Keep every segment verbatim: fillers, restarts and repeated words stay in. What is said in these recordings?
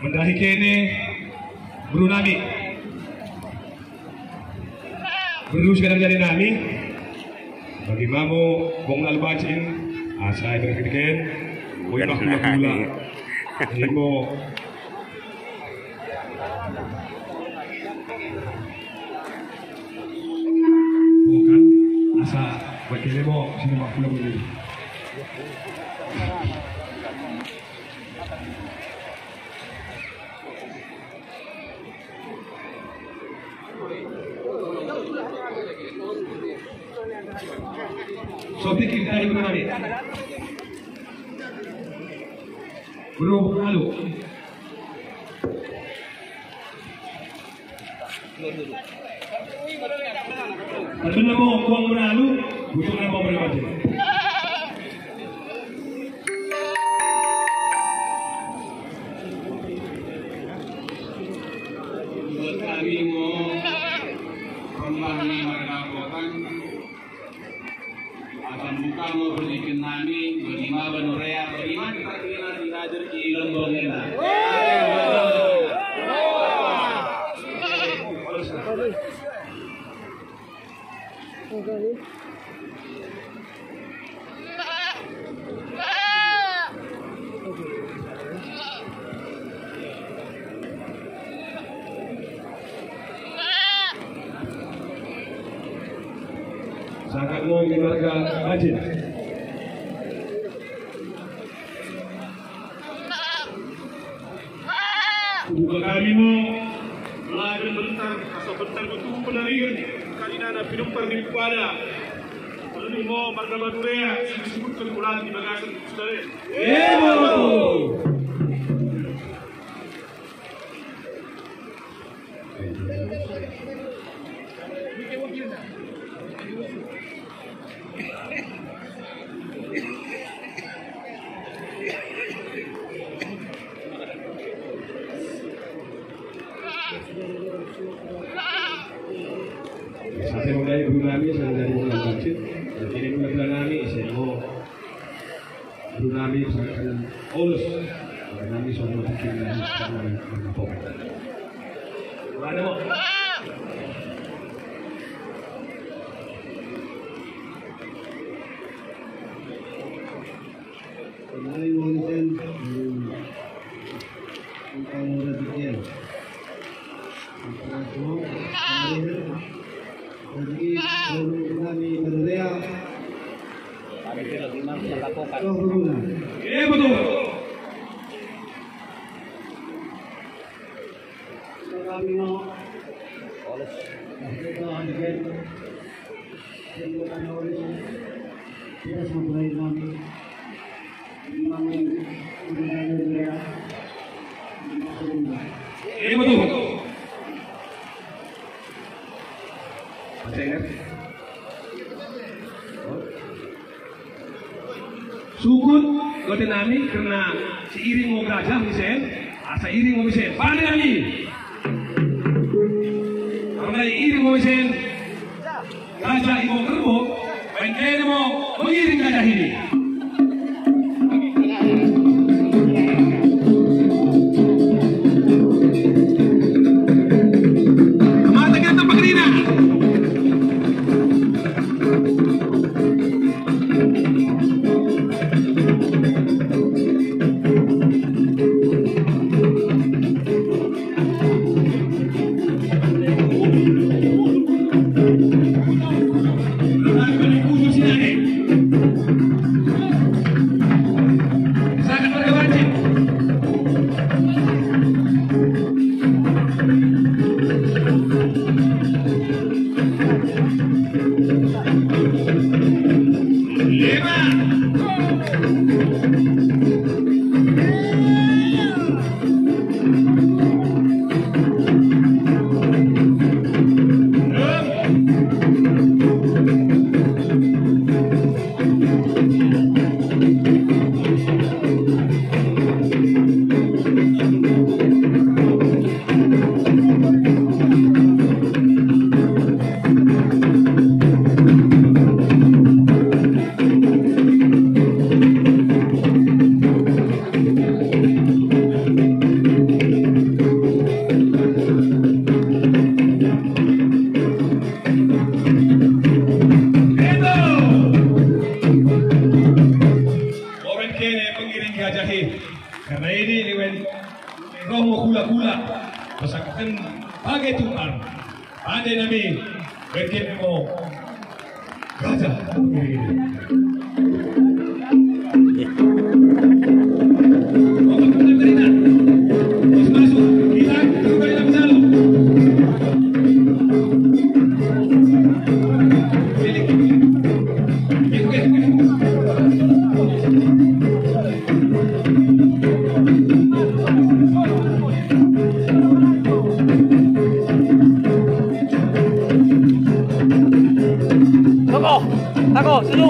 Mendahi kene, beru nami. Beru sikadar jari nami. Bagi ma mo bong nalbacin, asa iberkitken, boi bah kula-kula. Ini mo. Bukan, asa bagi ini mo, sini bah kula-kula. Sotik kita ibu nami. Bro, halo. Perbelah mo kuang menalu, butuh nama berbatin. Buat kami mo, pembahni marga Bokan, akan buka mo perdiken nami, bagi ma Banurea, bagi ma kita kena tidak hadir di lembong enda. Sakat mo i marga Bacin. Kubuka kami mo, melaken bentar, asa bentar kutuhu penariken, karinana pinumpar ni kupada. Perlui mo marga Banurea, sisebutken ulang di bagasen sudare. Imo! Asa mo ndai beru nami, asa ndai beru nami, asa mo beru nami, asa mo Beru nami pesangkanen Olus. Beru nami sono bikin nami sono nami pok. Mana mo? Pemain Wonten. Engkau rezeki. Rezeki, rezeki kami Manurea. Kami tidak guna, kita lakukan. Toh berguna. Iya, betul. Kami mau. Oleh. Kita hadirkan. Imo tuhu. Sukut, gote nami, kerna siiring mo gerajah misen, asa iring mo misen. Pande nami. Karna iring mo misen, gerajah i Bokerbo, bain kene mo mengiring gerajah ini. Mata kita pekerina. Bage tumpar. Pande nami, berkit mo. Raja. Tako, tako, sedu.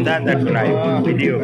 Nda, nda, video.